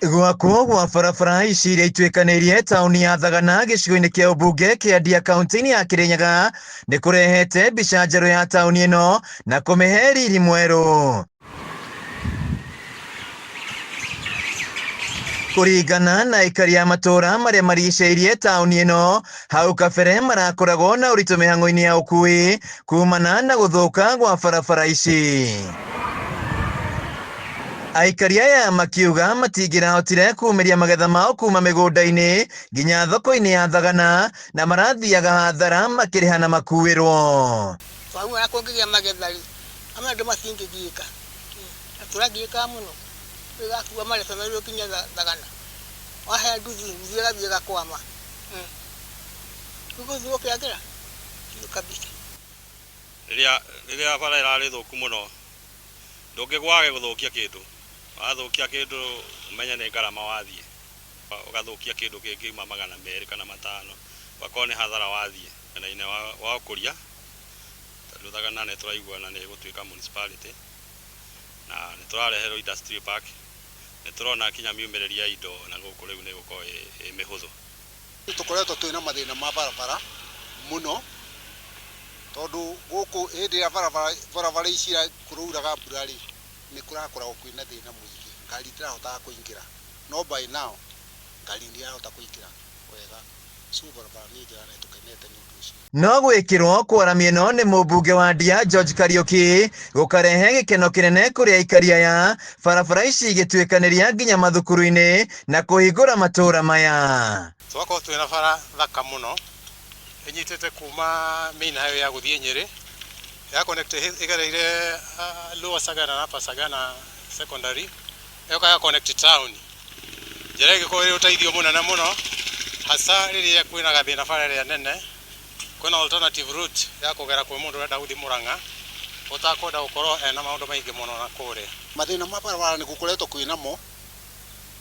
Gwakwo gwa barabara ici iria ituĩkanĩirie taũni ya Thagana gĩcigo-inĩ kĩa ũmbunge kĩa Ndia kaunti-inĩ ya Kirinyaga nĩ kũrehete mbica njerũ ya taũni ĩno na kũmĩhe riri mwerũ. Kũringana na aikari a matũũra marĩa marigicĩirie taũni ĩno, hau kabere marakoragwo na ũritũ mĩhang'o-inĩ ya ũkui kumana na gũthũka gwa barabara ici. Aikari aya makiuga matingĩrahotire kumĩria magetha mao kuma mĩgũnda-inĩ nginya thoko-inĩ ya Thagana na marathiaga hathara makĩrĩha na makuĩrwo. Twauma na kũngĩgĩa magetha rĩ, amwe andũ matingĩgiĩka na tũragiĩkaga mũno ĩgakua marebe merũ kinya Thagana wahe nduthi, nduthi ĩgathiĩ ĩgakwama. Rĩu gũthiĩ gũkĩagĩra biũ kabisa. Rĩrĩa bara ĩrarĩ thũku mũno, ndũngĩgwa wage gũthũkia kĩndũ. Wathũkia kĩndũ ũmenye nĩ ngarama wathiĩ. Ũgathũkia kĩndũ kĩngiuma 200 kana 500, ũgakorwo nĩ hathara wathiĩ. Mwena-inĩ wa ũkũria, tondũ Thagana nĩ tũraiguana nĩ ĩgũtuĩka municipality, na nĩ tũrareherwo industrial park, nĩ tũrona kinya miumĩrĩrie ya indo na gũkũ rĩu nĩ ĩgũkorwo ĩ mĩhũthũ. Tũkoretwo twĩna mathĩna ma barabara mũno, tondũ gũkũ hĩndĩ ĩrĩa barabara ici kũrauraga mbura rĩ, nĩ kũrakoragwo kwĩna thĩna mũingĩ, ngari itirahotaga kũingĩra, no by now ngari nĩ irahota kũingĩra wega, so barabara nĩ njega na nĩ tũkenete nĩ ũndũ ũcio. No gwĩkĩrwo kwa rami ĩno nĩ mũmbunge wa Ndia George Kariuki gũkarehe gĩkeno kĩnene kũrĩ aikari aya, barabara ici igĩtuĩkanĩria nginya mathukuru-inĩ na kũhingũra matũũra maya. Twakorwo twĩna bara thaka mũno ĩnyitĩte kuma main highway ya gũthiĩ Nyĩrĩ ya connect ĩgereire Lower Sagana na Upper Sagana Secondary ĩgoka ya connect town. Njĩra ĩngĩkorwo ĩrĩ ũteithio mũnene mũno hasa rĩrĩa kwĩna gathĩna bara ĩrĩa nene, kwĩna alternative route ya kũgera kwĩ mũndũ ũrenda gũthiĩ Mũrang'a ũtakwenda gũkorwo ena maũndũ maingĩ mũno na kũrĩa. Mathĩna ma barabara nĩ gũkoretwo kwĩnamo,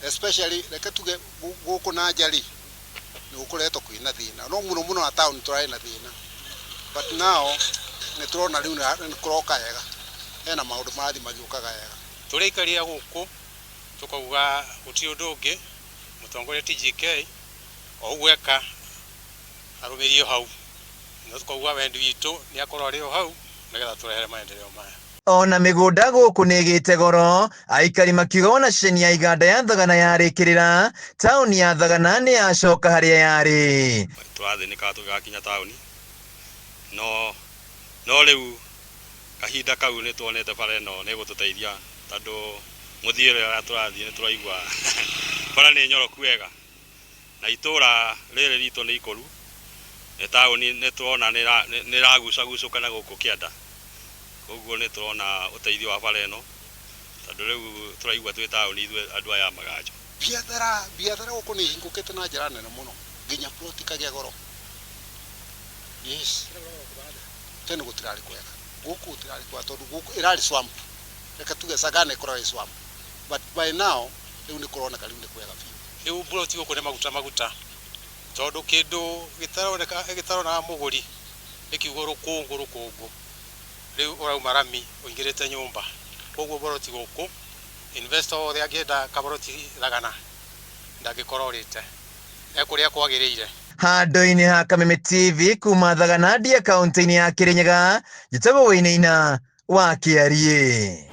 especially reke tuge gũkũ na nja rĩ, nĩ gũkoretwo kwĩna thĩna, no mũno mũno na town tũrarĩ na thĩna, but now nĩ tũrona rĩu nĩ kũroka wega, hena maũndũ marathiĩ magĩũkaga wega. Tũrĩ aikari a gũkũ tũkauga gũtirĩ ũndũ ũngĩ, mũtongoria TGK o ũguo eka arũmĩrie hau, na tũkauga wendi witũ nĩ akorwo arĩ o hau nĩgetha tũrehere maendeleo maya. Ona mĩgũnda gũkũ nĩ ĩgĩte goro, aikari makiuga ona ceceni ya iganda ya Thagana yarĩkĩrĩra, taũni ya Thagana nĩ yacoka harĩa yarĩ. Tũrathĩnĩkaga tũgĩgakinya taũni, no rĩu kahinda kau nĩ tuonete bara ĩno nĩ ĩgũtũteithia tondũ mũthiĩre ũrĩa tũrathiĩ nĩ tũraigua bara nĩ nyoroku wega, na itũra rĩrĩ ritũ nĩ ikũru, nĩ taũni nĩ tũrona nĩ ĩragucagucũka na gũkũ kĩanda, koguo nĩ tũrona ũteithio wa bara ĩno tondũ rĩu tũraigua twĩ taũni ithuĩ andũ aya a Maganjo. Biathara gũkũ nĩ ĩhingũkĩte na njĩra nene mũno, nginya plot ikagĩa goro. Yes. Tene gũtirarĩ kwega, gũkũ gũtirarĩ kwega tondũ gũkũ ĩrarĩ swamp. Reke tuge Sagana ĩkoragwo ĩ swamp, but by now rĩu nĩ kũroneka rĩu nĩ kwega biũ. Rĩu plot gũkũ nĩ maguta maguta, tondũ kĩndũ gĩtaroneka gĩtaronaga mũgũri nĩ kiugo rũkũngũ rũkũngũ, rĩu ũrauma rami ũingĩrĩte nyũmba, koguo plot gũkũ investor wothe angĩenda kaboroti Thagana ndangĩkorwo orĩte, ekũrĩa kwagĩrĩire. Handũ-inĩ ha Kameme TV kuma Thagana Ndia kaunti-inĩ ya Kirinyaga, njĩtagwo Wainaina wa Kĩariĩ.